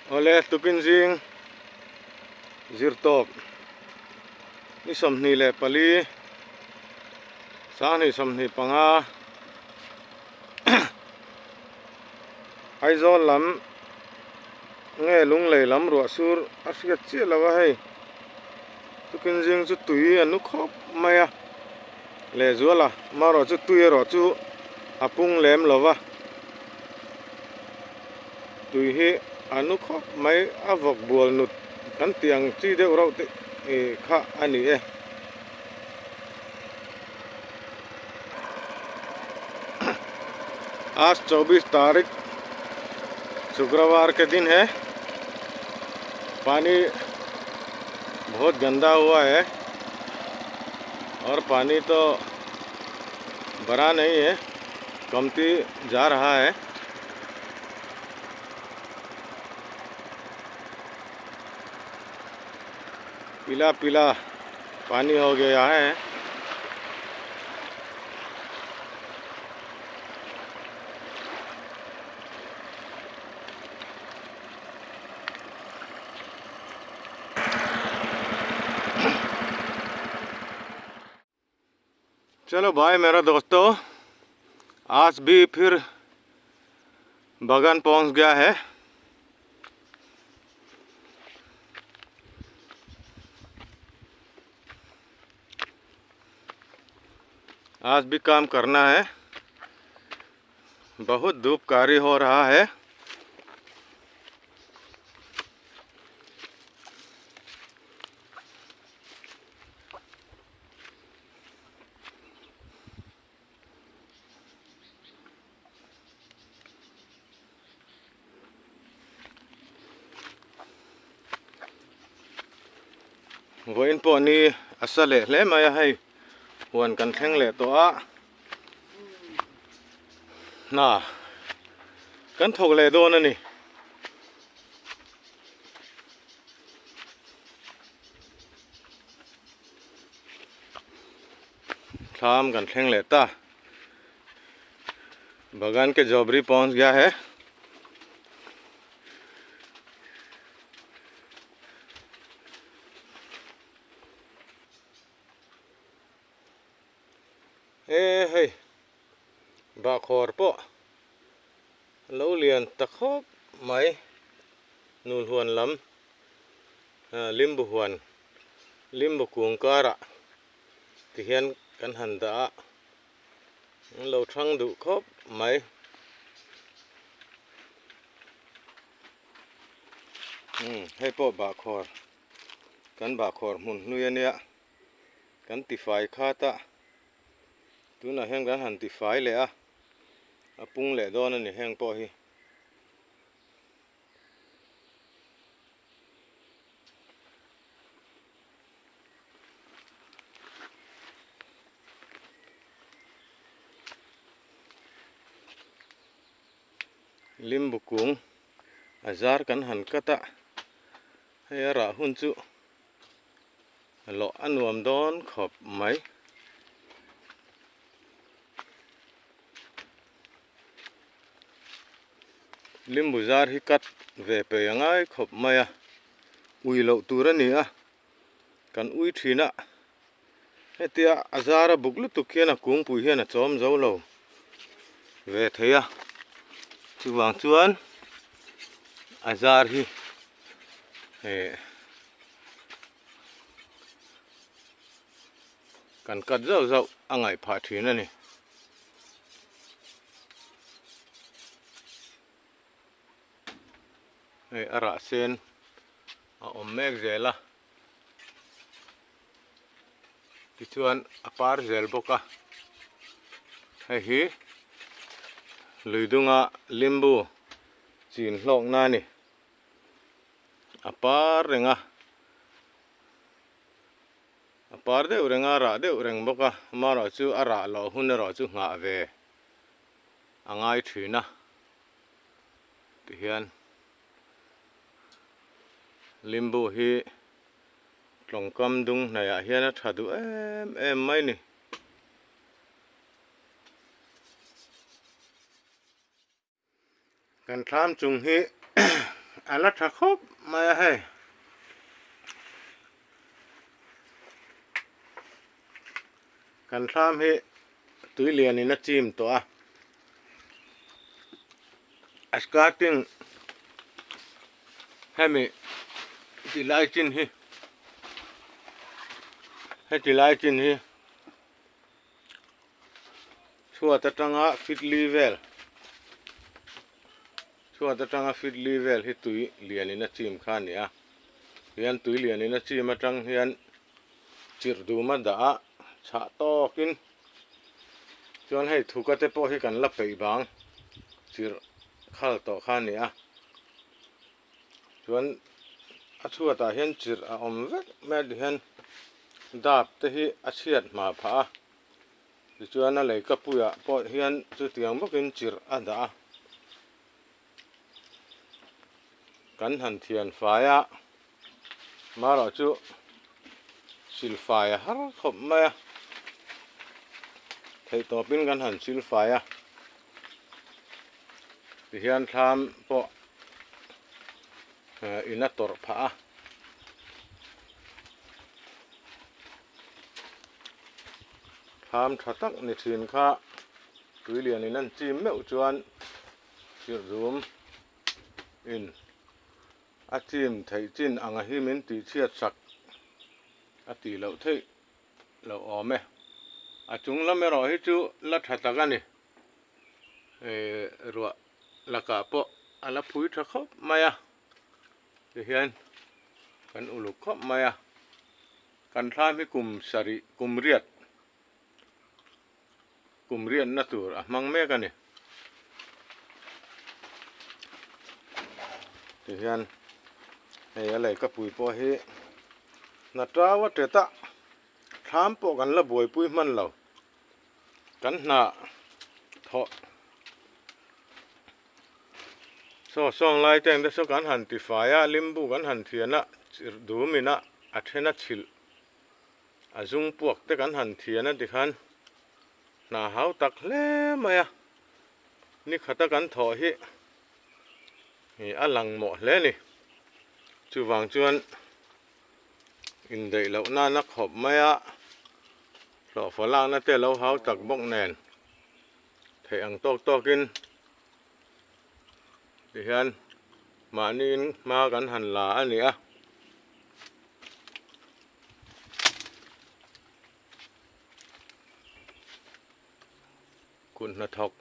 Awle tukin zing zirtawp ni 24 2025 Aizawl lam nge Lunglei lam ruah sur a hriat chiah lo a hei tukin zing chu tui a nu khawp mai a lehzuala marawh chu tui erawh chu a pung lem lo va. Tui hi a nu khawp mai a vawk bual nut kan tih ang chi deuh reuh te kha a ni e. Aaj chaubis tarik शुक्रवार के दिन है पानी बहुत गंदा हुआ है और पानी तो भरा नहीं है कमती जा रहा है पीला पीला पानी हो गया है चलो भाई मेरा दोस्तों आज भी फिर बगान पहुंच गया है आज भी काम करना है बहुत धूप कारी हो रहा है Vawiin pawh ni a sa leh hle mai a hei huan kan thleng leh tawh a hna kan thawk leh dawn a ni. Thlam kan thleng leh ta bagan ke jobri pahunch gaya hai. E hei bahkhawr pawh lo lian ta khawp mai nul huan lam limbu huan limbu kung karah tihian kan han dah a an lo thang duh khawp mai. Hei pawh bahkhawr kan bahkhawr hmun hlui a nia kan tifai khat a tunah hian kan han tifai leh a a pung leh dawn a ni heng pawh hi. Limbu kung a zar kan han cut a hei a rah hun chu lawh a nuam dawn khawp mai. Limbu zar hi cut ve pei a ngai khawp mai a ui loh tur a ni a kan ui thin a hetia a zar a buk lutuk hian a kungpui hian a chawm zo lo ve thei a chuvang chuan a zar hi eh kan cut zauh zauh a ngaih phah thin a ni. Hei a rah sen a awm mek zel a tichuan a par zel bawk a hei hi lui dunga limbu chin hlawkna a ni a par reng a a par deuh reng a rah deuh reng bawk a amaherawhchu a rah loh hun erawh chu nghah ve a ngai thin a tihian limbu hi tawngkam dung hnaihah hian a tha duh em em mai a ni. Kan thlam chung hi. a la tha khawp mai a hei. Kan thlam hi tui lian in a chim tawh a a starting hemi ti lai chin hi heti lai chin hi chhuat atanga feet li vel chhuat atanga feet li vel hi tui lian in a chim kha a ni a hian tui lian in a chim atang hian chirh dum a dah a chhah tawkin chuan hei thuka te pawh hi kan la peih bang chirh khal tawh kha a ni a chuan a chhuatah hian chirh a awm vek mai a tihian dap te hi a chhiat hma phah a tichuan a leikapuiah pawh hian chutiang bawkin chirh a dah a kan han thian fai a marawh chu silfai a har khawp mai a theihtawpin kan han silfai a tihian thlam pawh in a tawrh phah a. Thlam tha tak ni thin kha tui lianin an chim meuh chuan chirh-zum in a chim theih chin anga hi min tih chhiat sak a tih loh theih loh awm e. A chung lam erawh hi chu la tha tak a ni. Ruah lakah pawh a la phui tha khawp mai a tihian kan uluk khawp mai a kan thlam hi kum sarih kum riat kum riatna tur a hmang mek a ni tihian hei a lehkapui pawh hi hna tau a tet a thlam pawh kan la buaipui hman lo. Kan hna thawh saw sawng lai te ang te saw kan han ti fai a limbu kan han thian a chirh dum in a a then a chhilh a zung puak te kan han thian a tikhan hna hau tak hle mai a ni khata kan thawh hi a lang mawh hle a ni chuvang chuan indaih loh nana khawp mai a hlawhfa lakna te lo hau tak bawk nen theih ang tawk tawkin tihian mahniin hma kan han la a ni a. Kut hnathawk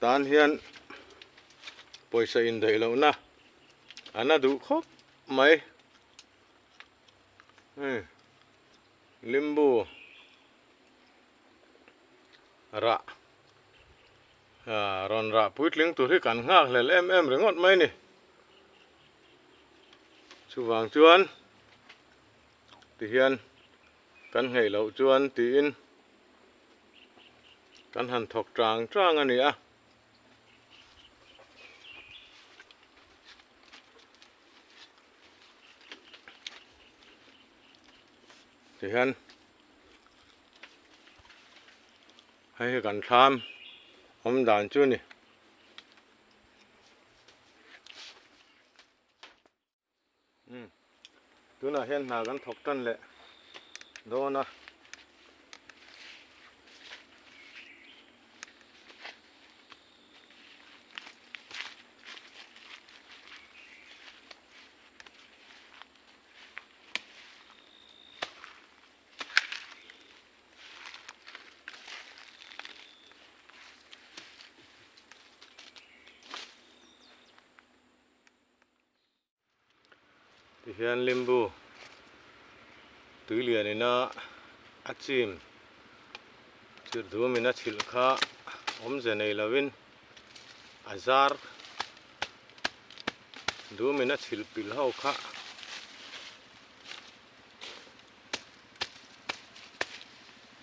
tan hian pawisa indaih lohna a na duh khawp mai. Hei limbu rah rawn rah puitling tur hi kan nghak hlel em em ringawt mai ni. Chuvang chuan tihian kan ngheih loh chuan tiin kan han thawk tang tang a ni a. Tihian hei hi kan thlam awm dan chu a ni. Tunah hian hna kan thawk tan leh dawn a. Tihian limbu tui lian ina a chim chirh dum in a chhilh kha awmze nei lovin a zar dum in a chhilh pilh ho kha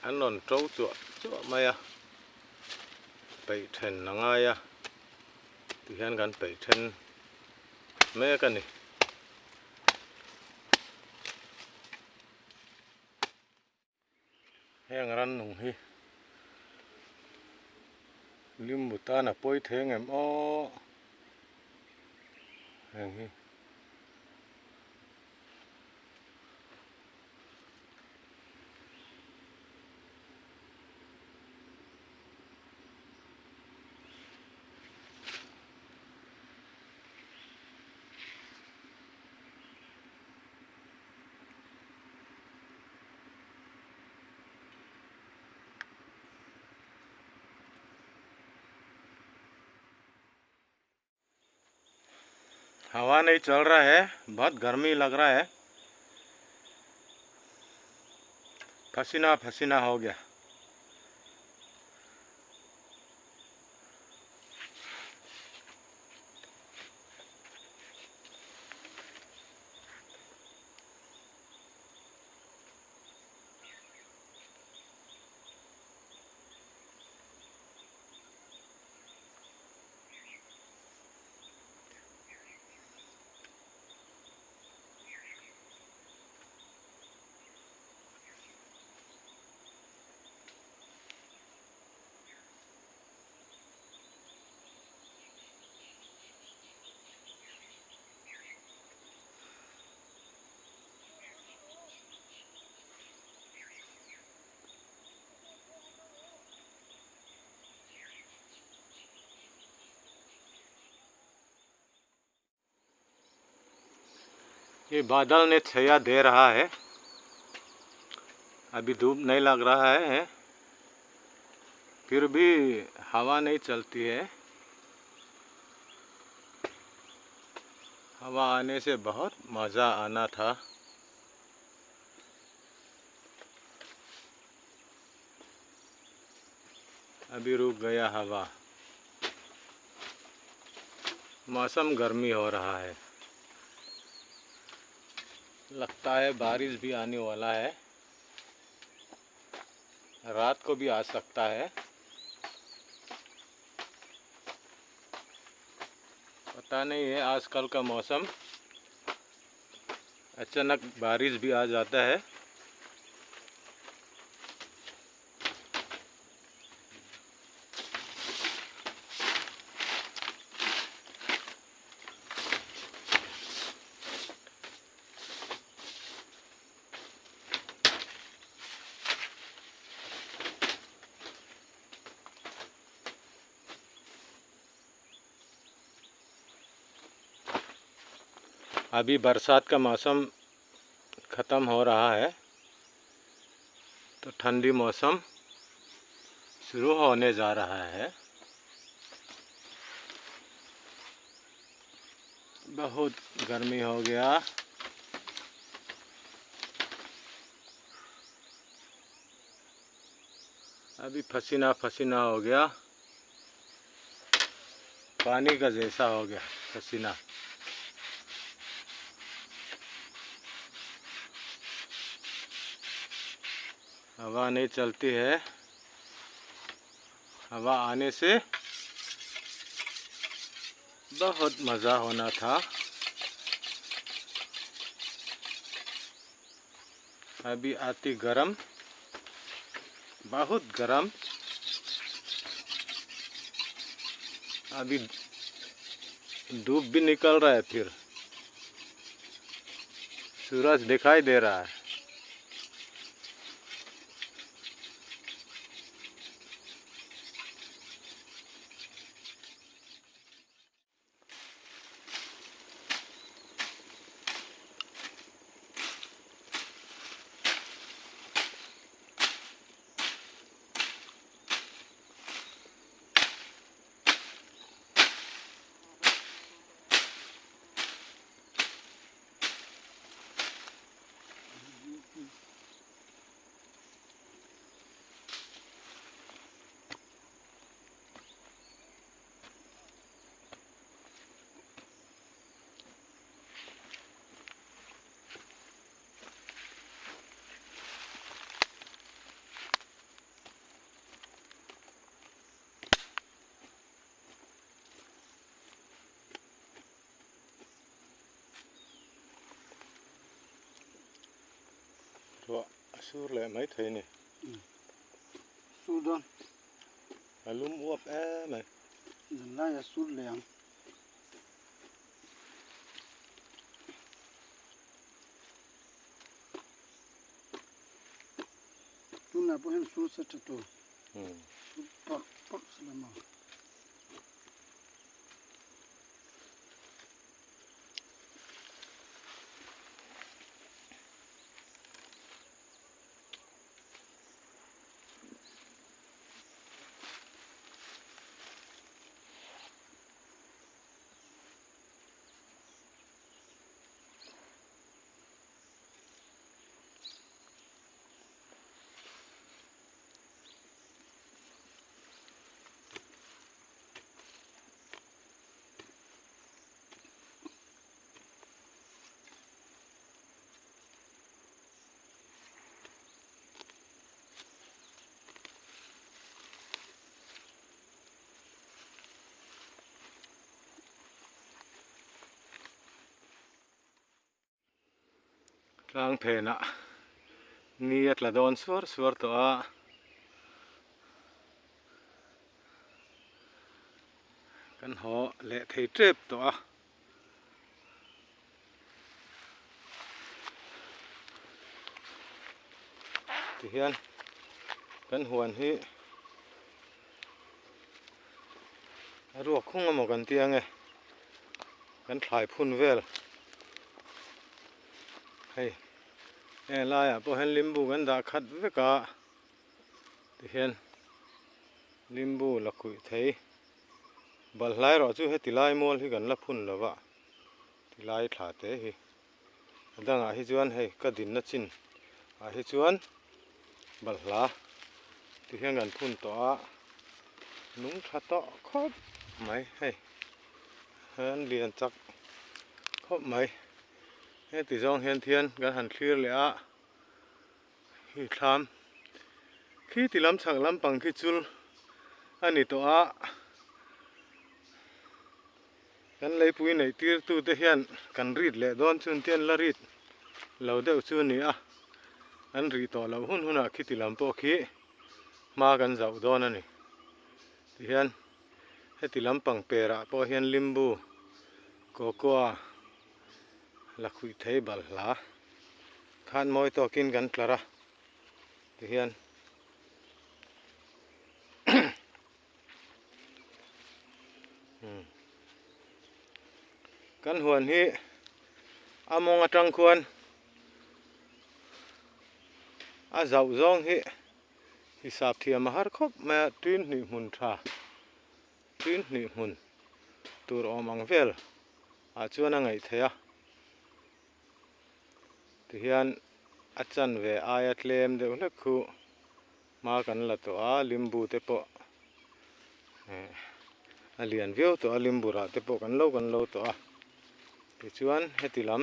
an rawn to chuah chuah mai a peih then a ngai a. Tihian kan peih then mek a ni. Heng rannung hi limbu tan a pawi thei ngem aw. Heng hi. हवा नहीं चल रहा है, बहुत गर्मी लग रहा है, पसीना पसीना हो गया। ये बादल ने छाया दे रहा है, अभी धूप नहीं लग रहा है, फिर भी हवा नहीं चलती है। हवा आने से बहुत मज़ा आना था। अभी रुक गया हवा, मौसम गर्मी हो रहा है, लगता है बारिश भी आने वाला है, रात को भी आ सकता है, पता नहीं है। आजकल का मौसम अचानक बारिश भी आ जाता है। अभी बरसात का मौसम ख़त्म हो रहा है तो ठंडी मौसम शुरू होने जा रहा है। बहुत गर्मी हो गया। अभी पसीना पसीना हो गया, पानी का जैसा हो गया पसीना। हवा नहीं चलती है, हवा आने से बहुत मज़ा होना था। अभी आती गरम, बहुत गरम। अभी धूप भी निकल रहा है, फिर सूरज दिखाई दे रहा है। Sur leh mai thei ni. Sur dawn. A lum uap em mai. Zan lai a sur leh ang. Nakinah pawh hian sur se tha tur. Sur parh parh se la maw. Tlang phenah ni a tla dawn suar suar tawh a. Kan haw leh thei tep tawh a. Tihian kan huan hi a ruak khung emaw kan tia nge kan thlai phun vel hei heng laiah pawh hian limbu kan dah khat vek a tihian limbu la khuih thei balhlai erawh chu heti lai mual hi kan la phun lo va. Ti lai thla te hi a dangah hi chuan hei ka dinna chin ah hi chuan balhla ti hian kan phun tawh a nung tha tawh khawp mai hei an lian chak khawp mai heti zawng hian thian kan han thlir leh a hi thlam khi ti lam chhak lampang khi chul a ni tawh a. Kan leipui neih tir tu te hian kan rit leh dawn chu an la rit lo deuh chu a ni a, an rih tawh loh hun hunah khiti lam pawh khi hma kan zauh dawn a ni. Tihian heti lampang perah pawh hian limbu, cocoa la khuih thei balhla khan mawi tawkin kan tlar a, tihian. Kan huan hi a mawng atang khuan a zauh zawng hi hisap thiam a har khawp mai a tui hnih hmun tha tui hnih hmun tur awm ang vel ah chuan a ngaih theih a tihian a chanve aia tlem deuh hlek khu. Hma kan la tawh a, limbu te pawh eh a lian viau tawh a, limbu rah te pawh kan lo kan lo tawh a. Tichuan heti lam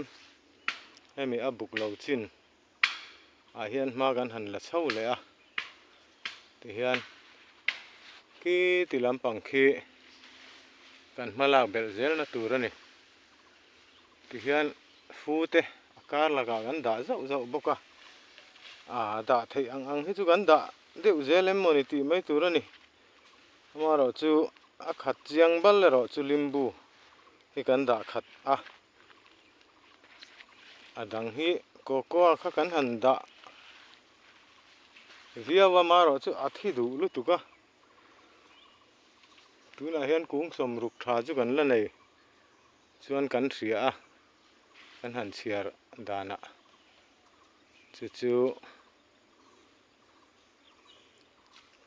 hemi a buk lo chin ah hian hma kan han la chho leh a, tihian khi ti lampang khi kan hma lak belh zel na tur a ni. Tihian fu te a kar lakah kan dah zauh zauh bawk a, aa dah theih ang ang hi chu kan dah deuh zel em mawni tih mai tur a ni. Amaherawh chu a khat chiang bal erawh chu limbu hi kan dah khat a, a dang hi cocoa kha kan han dah viau a, amaherawh chu a thi duh lutuk a, tunah hian kung sawmruk tha chu kan la nei. Chuan kan hria a, kan han chhiar danah chu chu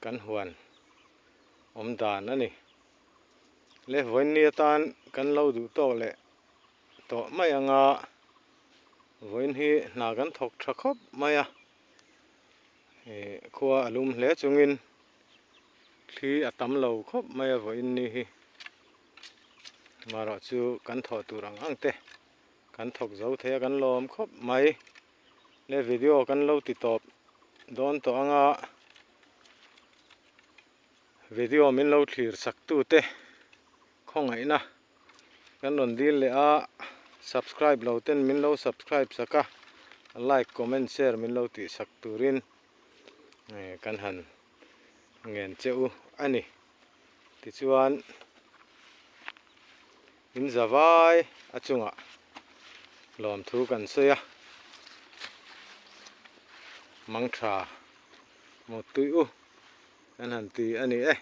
kan huan awm dan a ni. Le vawiin atan kan lo duh tawk leh tawh mai anga vawiin hi hna kan thawk tha khawp mai a, ih khua a lum hle chungin thli a tam lo khawp mai a vawiin ni hi. Marawh chu kan thawh tur ang ang te kan thawk zo thei a kan lawm khawp mai le video kan lo ti tawp dawn tawh anga video min lo thlir sak tu te khawngaihna kan rawn dil leh a subscribe lo ten min lo subscribe sak a like comment share min lo tih sak turin kan han ngen che u a ni. Tichuan in zavai a chungah lawmthu kan sawi a, mangtha. Mawtui u kan han ti a ni e.